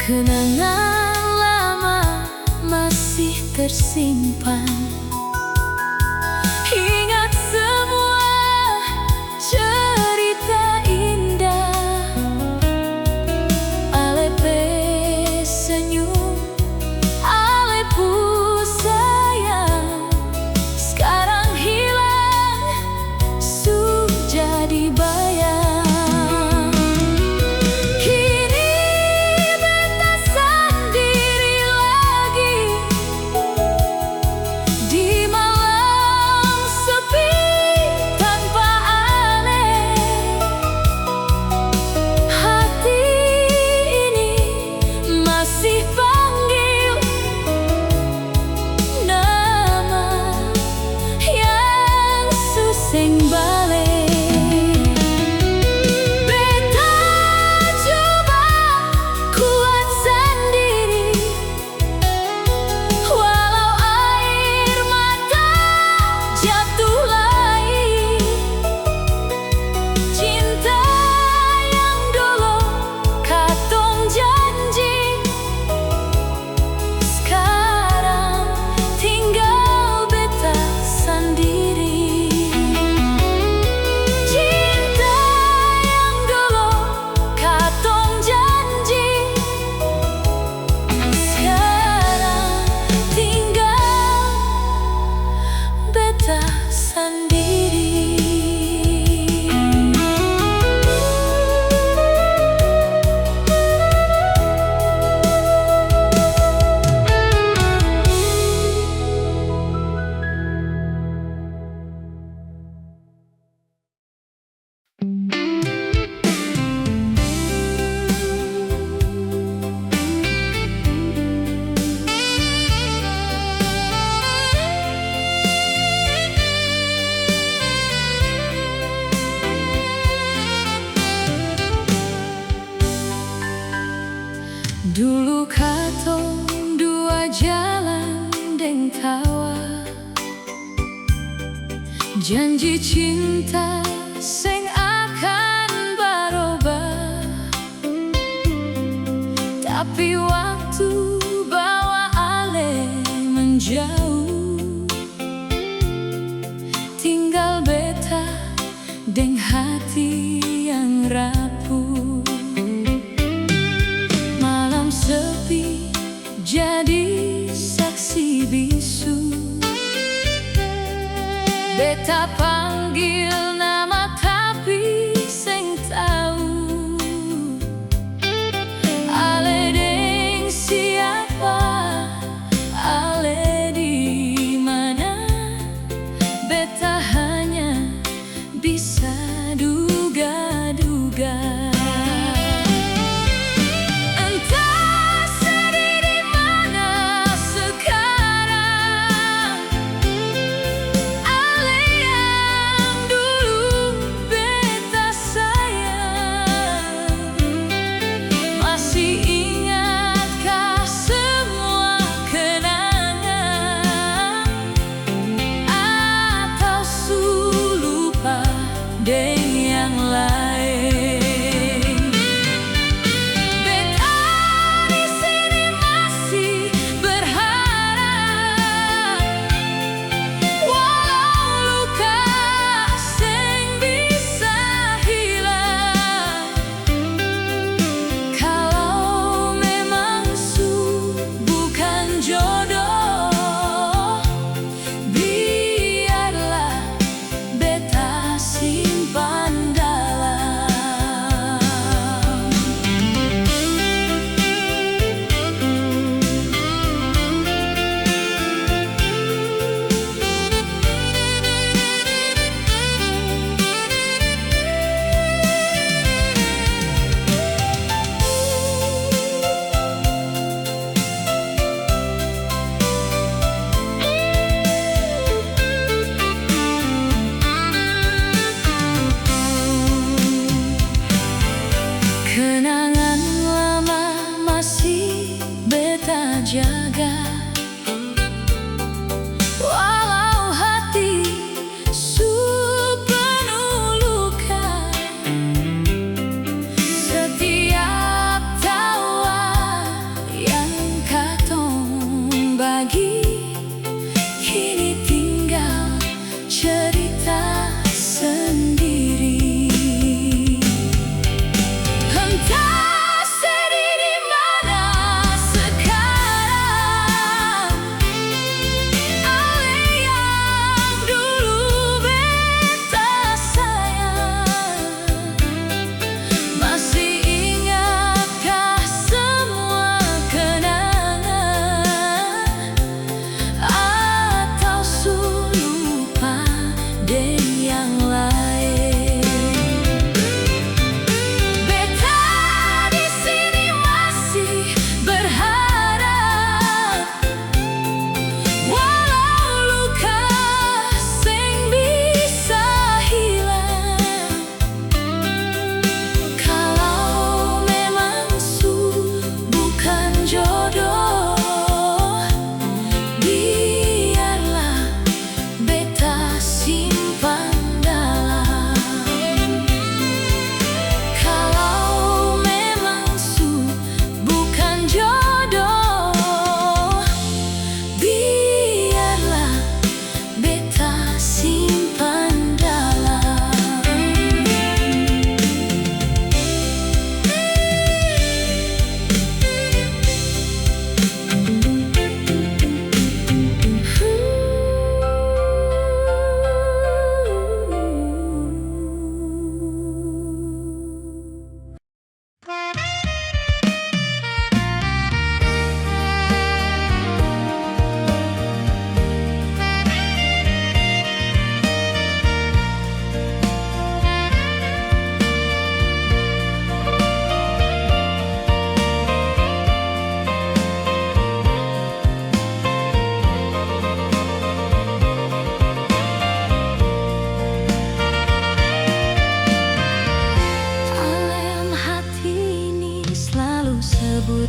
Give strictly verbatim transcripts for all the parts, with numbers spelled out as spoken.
Kenangan lama masih tersimpan. Ingat semua cerita indah. Ale pe senyum, ale pu sayang, skarang hilang, su jadi bayang. Kini beta sandiri lagi di malam sepi tanpa ale. Hati ini masih panggil nama yang su seng bale. Beta cuba kuat sandiri, walau air mata jatuh lai. Cinta yang dolo katong janji, skarang tinggal beta sandiri. Cinta yang dolo katong janji, skarang tinggal beta sandiri. Dulu katong dua jalan deng tawa. Janji cinta seng akan barobah, tapi waktu bawa ale menjauh. Tinggal beta deng hati yang rapuh. Malam sepi jadi saksi bisu. Beta panggil nama tapi seng tau ale deng siapa, ale di mana. Beta hanya bisa duga-duga. Entah sadiri di mana sekarang, ale yang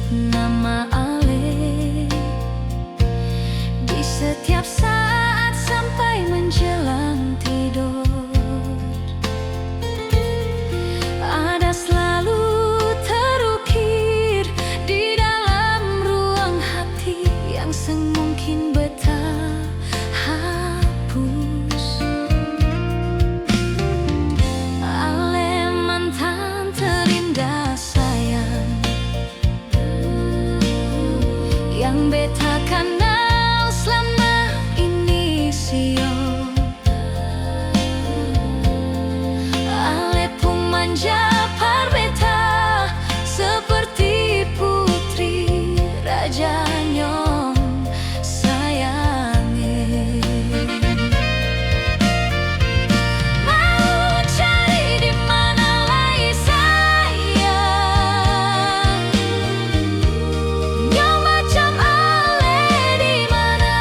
Nama Ale di setiap saat sampai menjelang tidur ada selalu terukir di dalam ruang hati yang seng mungkin beta hapus. Ale mantan terindah sayang, yang beta kanal selama ini sio. Ale pung manja par beta seperti putri raja nyong sayang e. Mau cari di mana lai sayang? Nyong macam Ale di mana?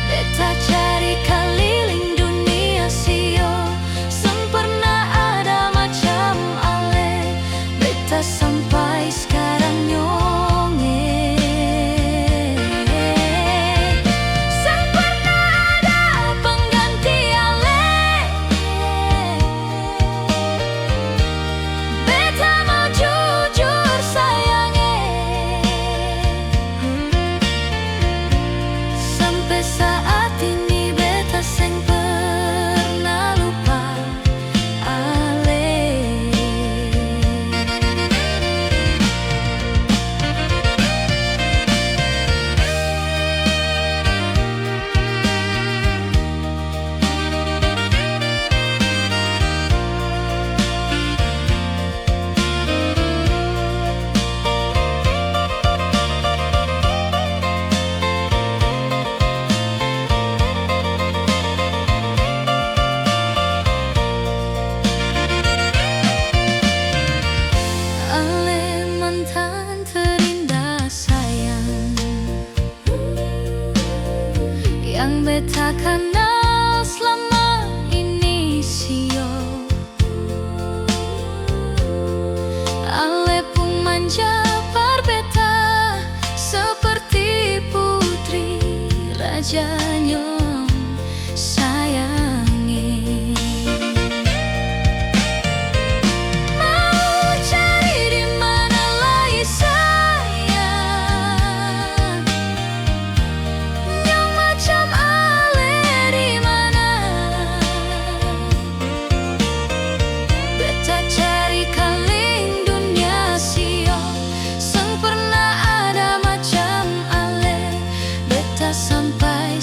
Beta cari kaliling dunia sio, seng pernah ada macam Ale. Beta sampai skarang nyong e, seng pernah ada pengganti Ale. Beta mau jujur sayang e, sampe saat ini beta seng pernah lupa Ale. Ale mantan terindah sayang, yang beta kanal selama ini sio. Ale pung manja par beta seperti putri raja nyong sayang e. Mau cari di mana lai sayang? Nyong macam Ale di mana? Beta cari kaling dunia sio, seng pernah ada macam Ale. Beta sampai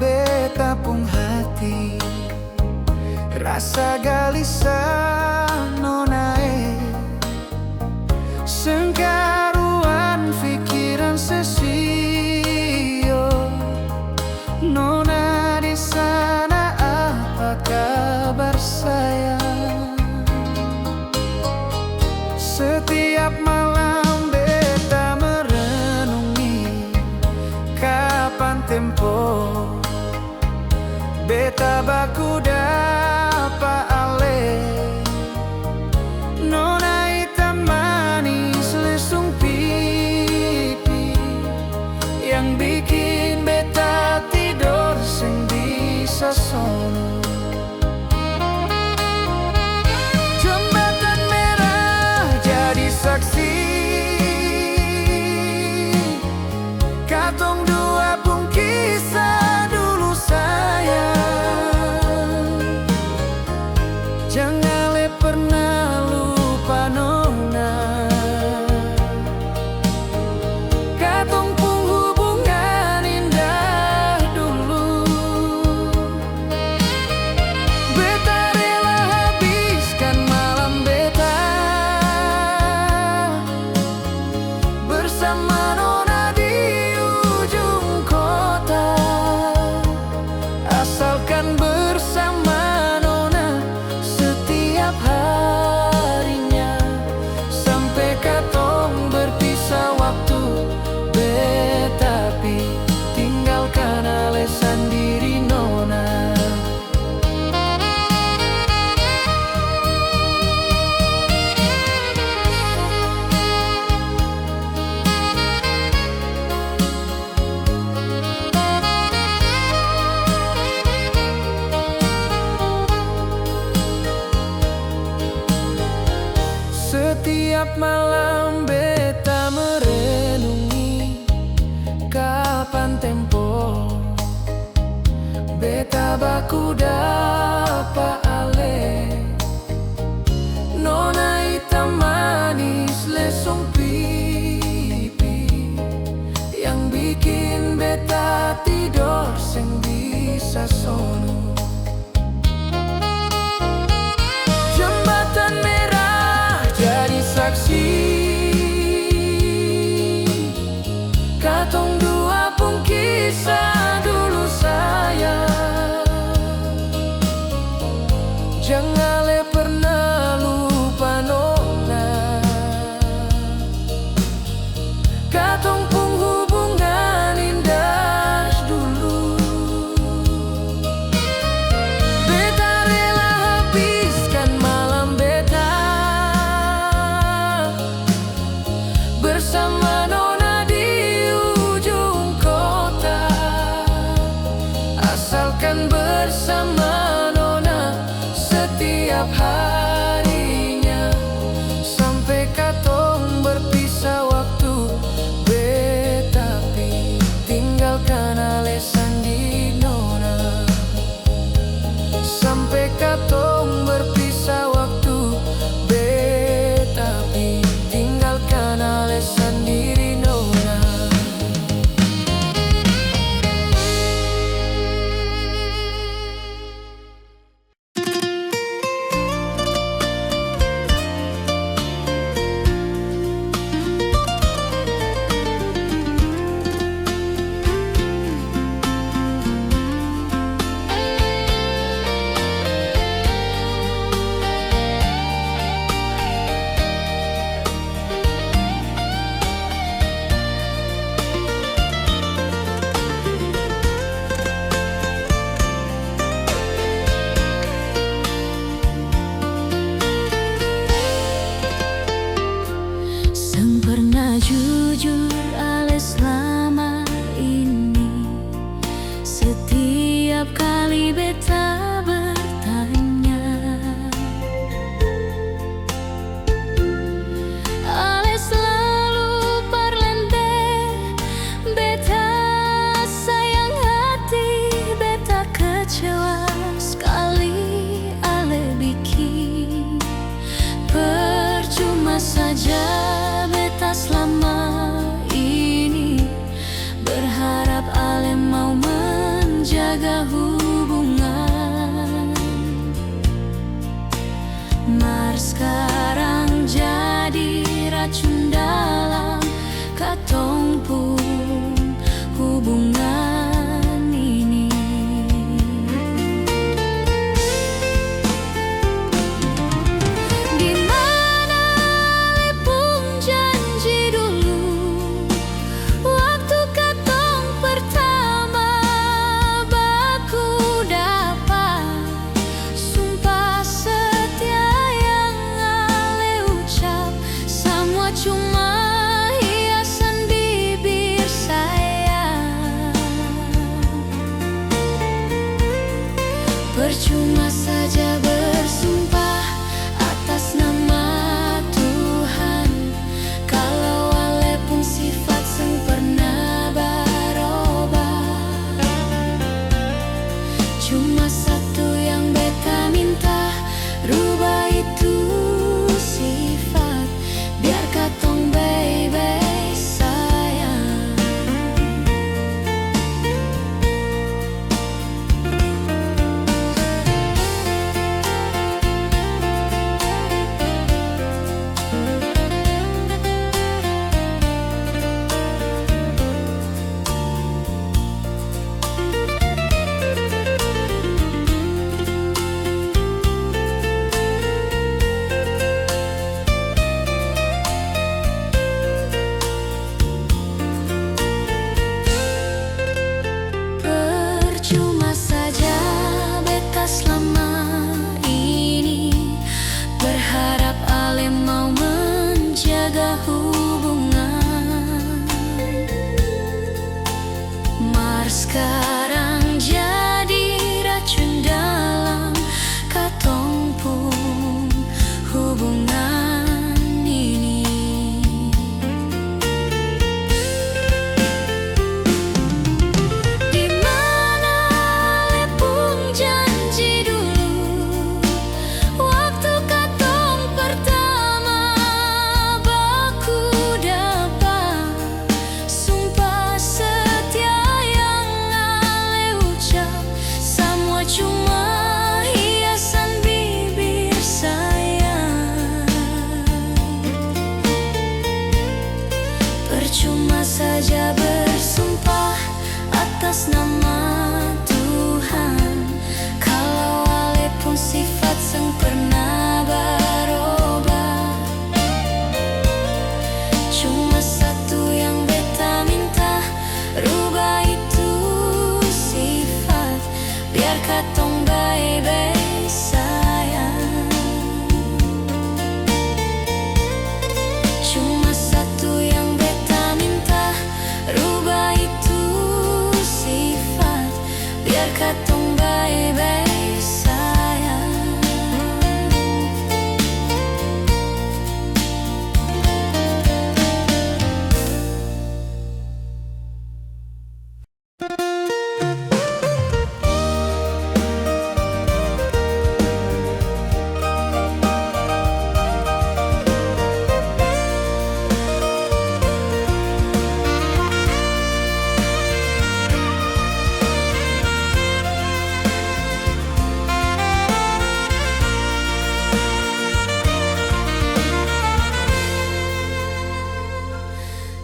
Beta pung hati rasa galisa, nona e. Seng karuan pikiran se sio. Nona di sana, apa kabar sayang? Setiap malam beta merenungi, kapan tempo beta baku dapa ale. Nona itam manis lesung pipi, yang bikin beta tidor seng bisa sono. Jembatan Merah jadi saksi, katong dua pung kisah dulu sayang. Jang ale pernah lupa nona, katong pung hubungan indah dulu. Beta rela habiskan malam beta bersama nona di ujung kota, asalkan bersama nona setiap harinya, sampe katong berpisah waktu. Beta pi tinggalkan ale sandiri nona. Setiap malam beta merenungi, kapan tempo beta baku dapa ale. Nona itam manis lesung pipi, yang bikin beta tidor seng bisa sono. Jembatan Merah jadi saksi, katong dua pung kisah dulu sayang. Jang ale pernah lupa nona, katong pung hubungan indah dulu. Beta rela habiskan malam beta bersama nona di ujung kota, asalkan bersama nona setiap harinya, sampe katong berpisah waktu. Beta pi tinggalkan ale sandiri nona, sampe katong berpisah waktu. Beta pi tinggalkan ale sandiri nona. jaga hubungan. Mar skarang jadi racun dalam katong pung hubungan ini. Di mana ale pung janji dulu, waktu katong pertama baku dapa? Sumpah setia yang ale ucap, samua cuma hiasan bibir sayang. Percuma saja bersumpah atas nama Tuhan, kalau ale pung sifat seng pernah baroba. Cuma satu yang beta minta, rubah itu sifat, biar katong bae-bae sayang. Percuma saja beta slama ini berharap ale mau menjaga hubungan. Mar skarang jadi racun dalam katong pung hubungan ini. Di mana ale pung janji dulu, waktu katong pertama baku dapa? Sumpah setia yang ale ucap, samua cuma hiasan bibir sayang. Percuma saja bersumpah atas nama Tuhan, kalau ale pung sifat seng pernah baroba. Cuma satu yang beta minta, rubah itu sifat, biar katong bae-bae sayang. Cuma satu yang beta minta, rubah itu sifat, biar katong bae-bae sayang.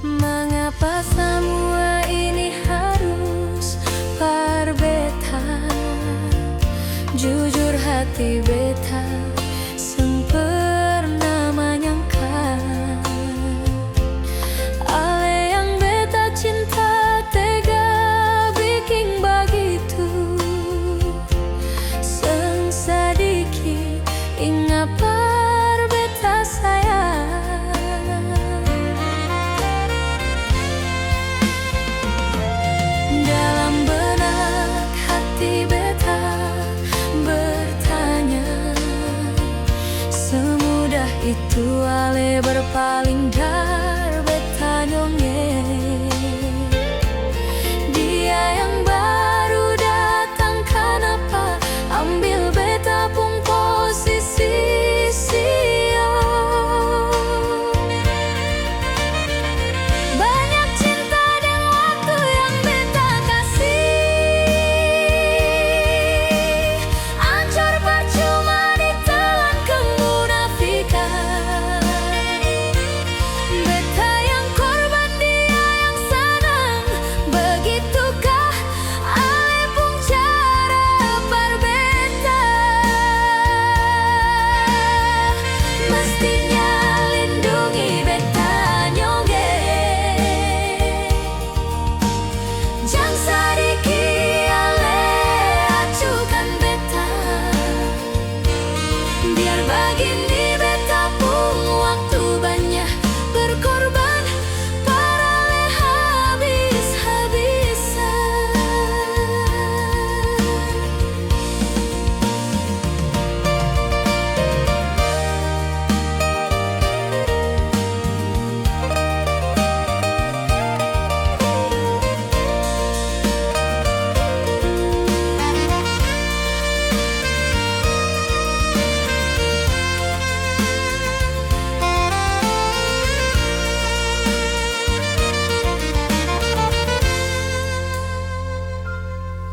Mangapa samua ini harus par beta? Jujur hati beta seng pernah manyangka. Ale yang beta cinta tega biking bagitu. Seng sadiki inga par beta sayang. Dalam benak hati beta bertanya, semudah itu ale berpaling dari beta dong e. Dia yang baru datang, kanapa ambil beta pung posisi sia? Banyak cinta deng waktu yang beta kasi.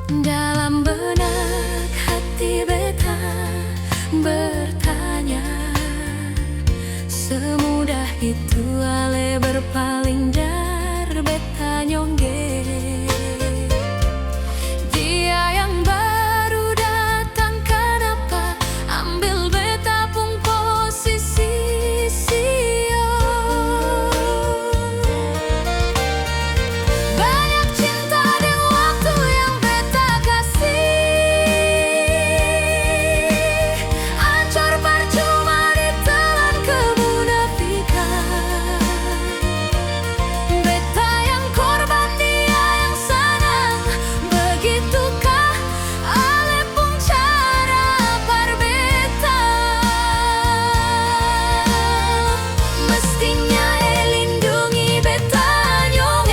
Dalam benak hati beta bertanya, semudah itu ale berpaling dari beta nyongge. Dia yang baru datang, kanapa ambil beta pung posisi, sio. Banyak cinta deng waktu yang beta kasi, ancor parcuma ditelan kemunafikan. Beta yang korban, dia yang sanang. Begitukah ale pung cara par beta? Mestinya e lindungi beta nyong e.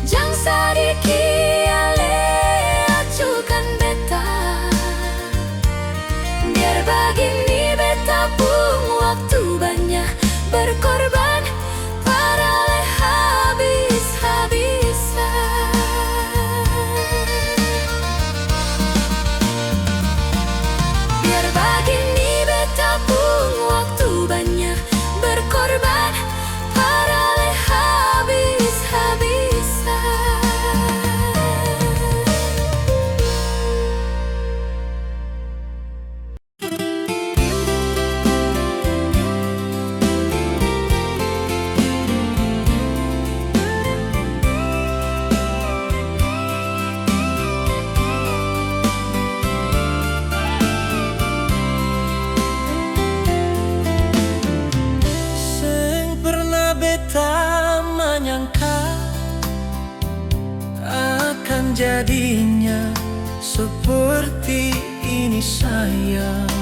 Jang sadiki ale acukan beta. Biar bagini beta pung waktu banya berkorban par ale habis-habisan. Biar bagini beta pung waktu banya berkorban par ale habis-habisan. Seng pernah beta manyangka akan jadinya seperti ini, sayang.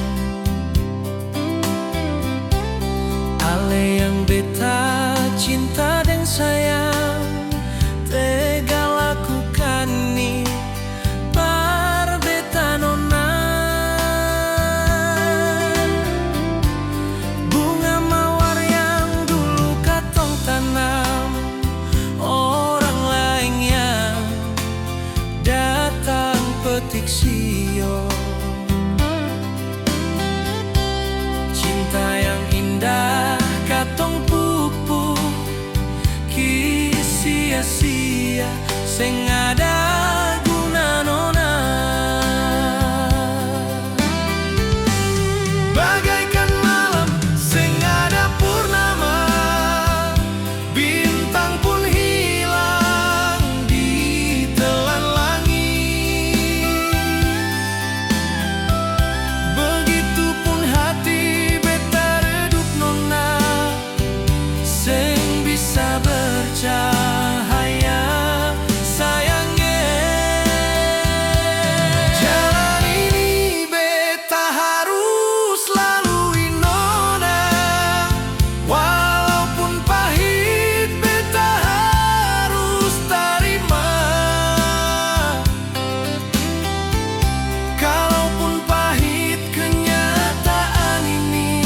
Ale yang beta cinta deng sayang, tega lakukan ni par beta nona. Bunga mawar yang dulu katong tanam, orang laeng yang datang petik, sio. Cinta yang indah katong pupuk, ki sia-sia, seng ada guna nona. Bagaikan malam seng ada purnama, bintang pun hilang ditelan langit. Begitupun hati beta redup nona, seng bisa bercahaya, sayang e. Jalan ini beta harus lalui nona, walaupun pahit beta harus tarima. Kalaupun pahit kenyataan ini,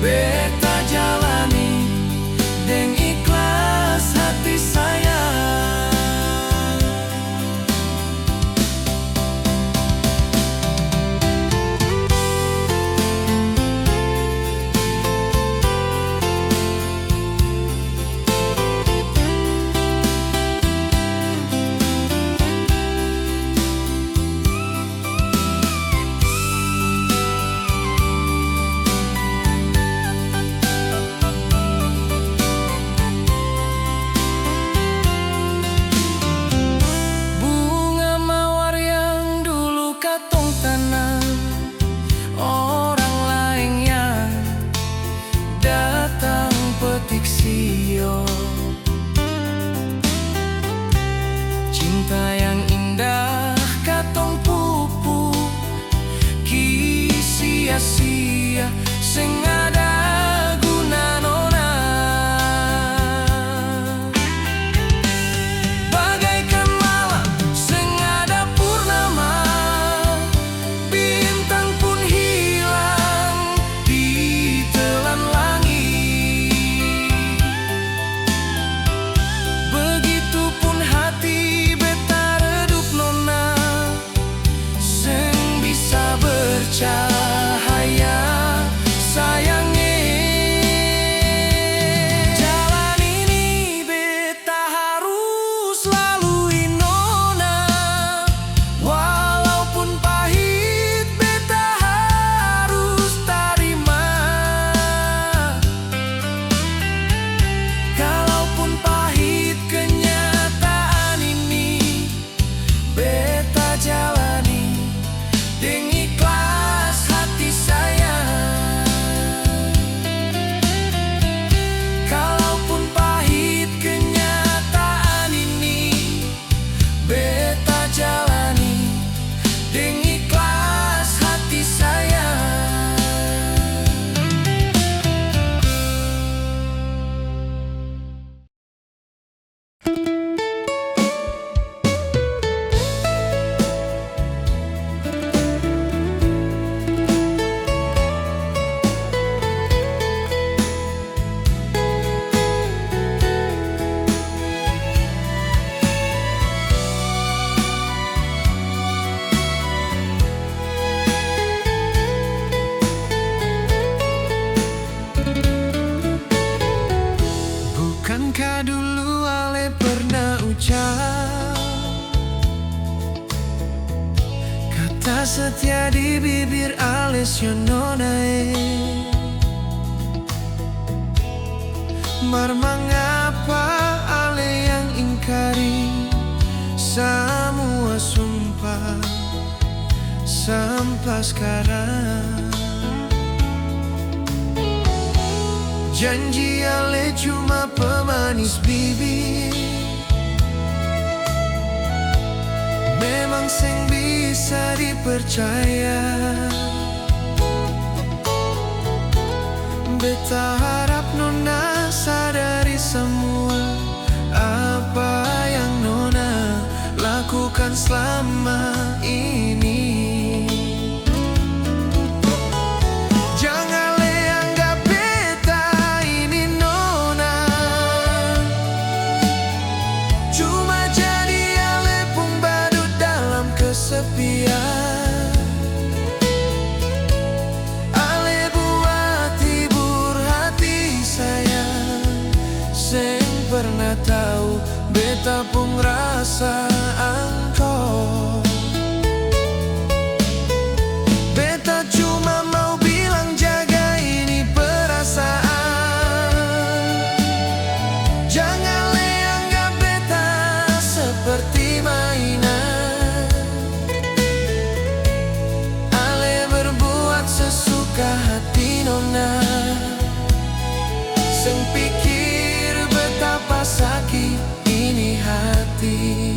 beta jalani deng ikhlas hati, sayang. Bunga mawar yang dulu katong tanam, orang laeng yang datang petik, sio. Cinta yang indah katong pupuk, ki sia-sia, seng ada guna nona. Bagaikan malam seng ada purnama, bintang pun hilang ditelan langit. Begitupun Bukankah dulu ale pernah ucap kata setia di bibir ale, sio nona e? Mar mangapa ale yang ingkari samua sumpah sampe skarang? Janji ale cuma pemanis bibir, memang seng bisa dipercaya. Beta harap nona sadari samua apa yang nona lakukan slama ini. Jang ale anggap beta ini nona cuma jadi ale pung badut dalam kesepian. Ale buat hibur hati sayang, seng pernah tau beta pung rasa angko. Beta cuma mau bilang jaga ini perasaan. Jang ale anggap beta seperti mainan. Ale berbuat sesuka hati nona, seng pikir betapa saki ini hati.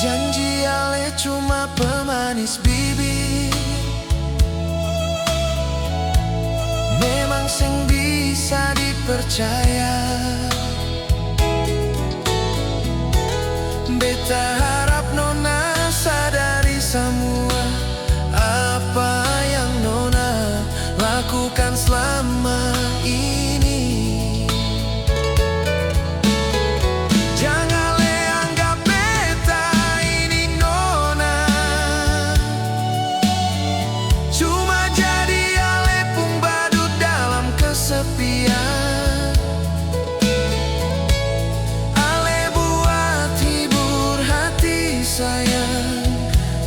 Janji ale cuma pemanis bibir, memang seng bisa dipercaya. Beta harap nona sadari samua apa yang nona lakukan slama ini. Jang ale anggap beta ini nona cuma jadi ale pung badut dalam kesepian. Ale buat hibur hati sayang,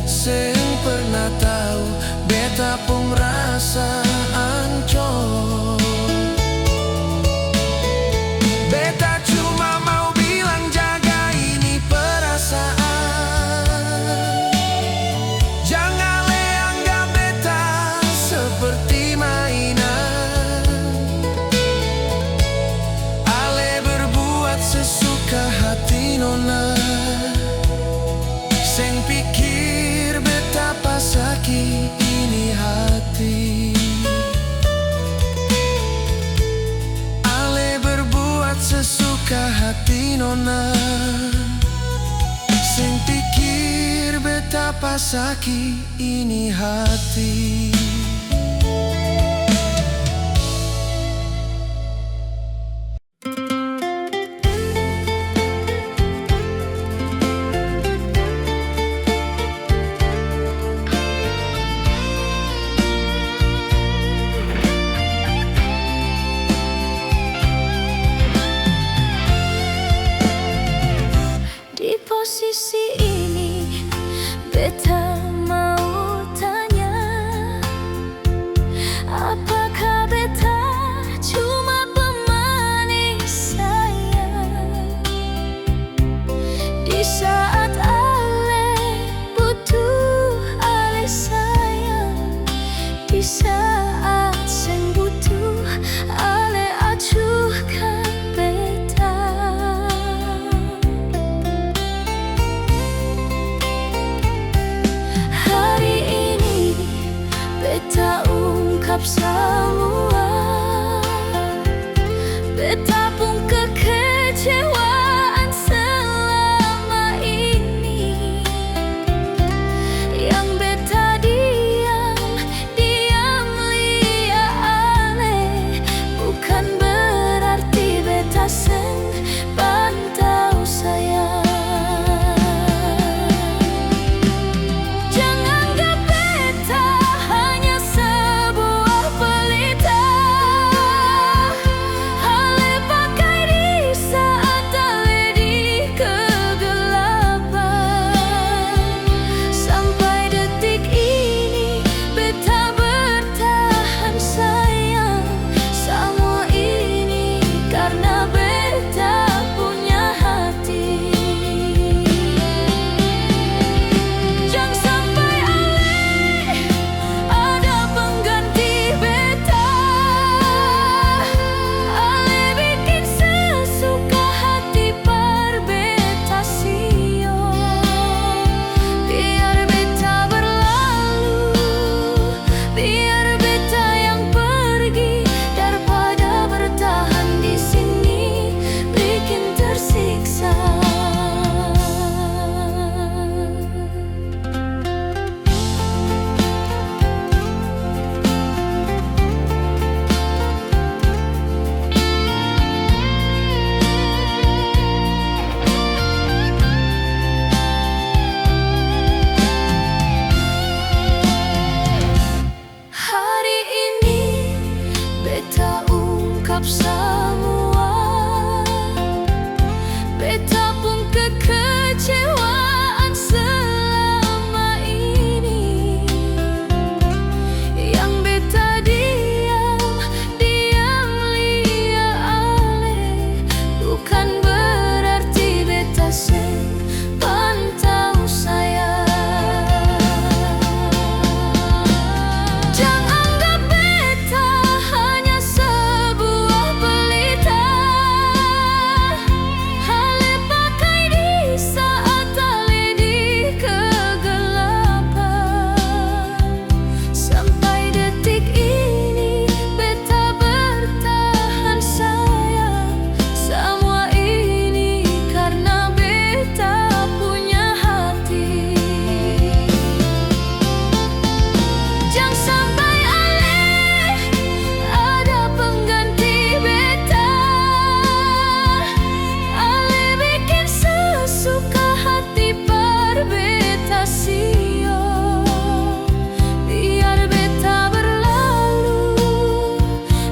seng pernah tau beta pung rasa ancor. Beta cuma mau bilang jaga ini perasaan. Jang ale anggap beta seperti mainan. Ale berbuat sesuka hati nona, seng pikir betapa saki ini hati. Ale berbuat sesuka hati nona, seng pikir betapa saki ini hati. Di posisi ini, beta mau tanya, apakah beta cuma pemanis sayang? Samua beta pung kekecewaan selama ini yang beta diam, diam lia ale, bukan berarti beta seng pantau sayang. Jang anggap beta hanya sebuah pelita, ale pakai di saat ale di kegelapan. Sampai detik ini beta bertahan sayang, samua ini karna beta punya hati. Jang sampai ale ada pengganti beta, ale bikin sesuka hati par beta sio. Biar beta berlalu, biar beta yang pergi, daripada bertahan di sini bikin tersiksa. Hari ini beta ungkap samua beta pung kekecewaan selama ini, yang beta diam, diam lia ale, bukan berarti beta seng pantau sayang. Jang anggap beta hanya sebuah pelita, ale pakai di saat ale di kegelapan. Sampai detik ini beta bertahan sayang, samua ini karna beta punya hati. Jang sampai ale ada pengganti beta, ale bikin sesuka hati par beta sio. Biar beta berlalu,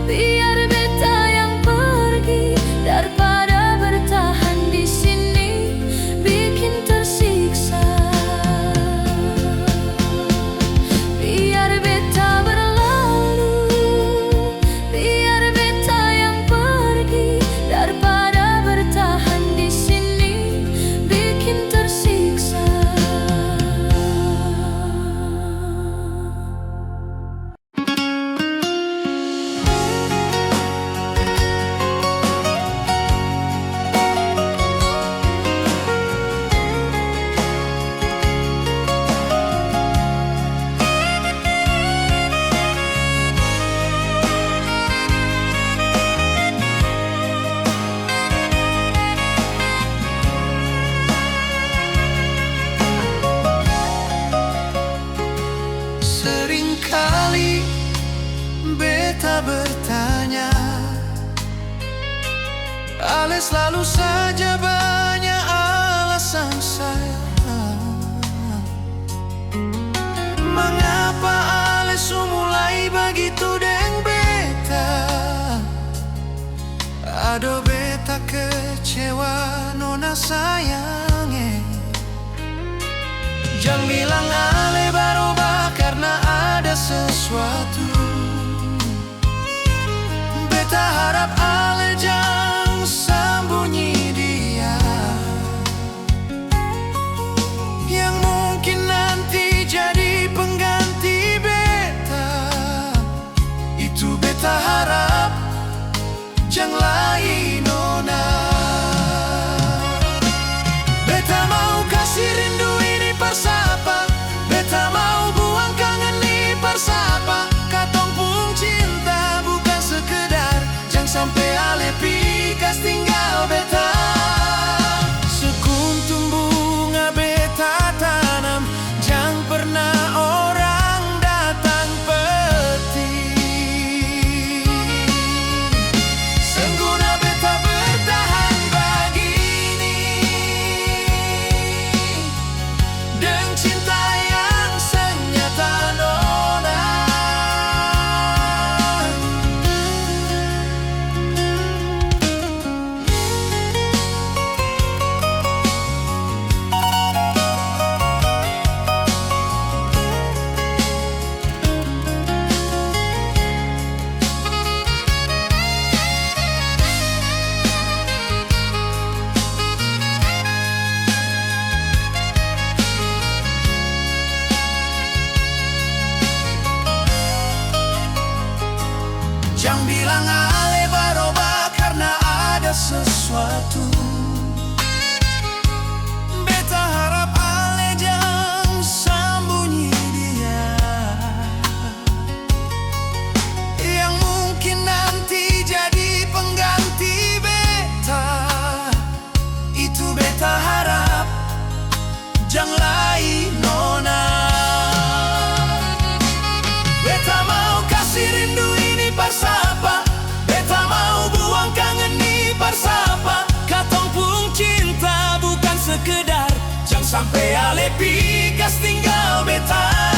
biar beta yang pergi, daripada bertahan di sini bikin tersiksa. Biar beta berlalu, biar beta yang pergi, daripada bertahan di sini bikin tersiksa. Seringkali beta bertanya, ale slalu saja banya alasan sayang. Mangapa ale su mulai bagitu deng beta? Ado beta kecewa nona sayang e. Jang bilang ale baroba karna ada sesuatu. Beta harap ale jang sambunyi dia yang mungkin nanti jadi pengganti beta. Itu beta harap. Jang lai nona. Beta mau kasi rindu ini par sapa? Beta mau buang kangen ni par sapa? Katong pung Sampe ale pi kas tinggal beta.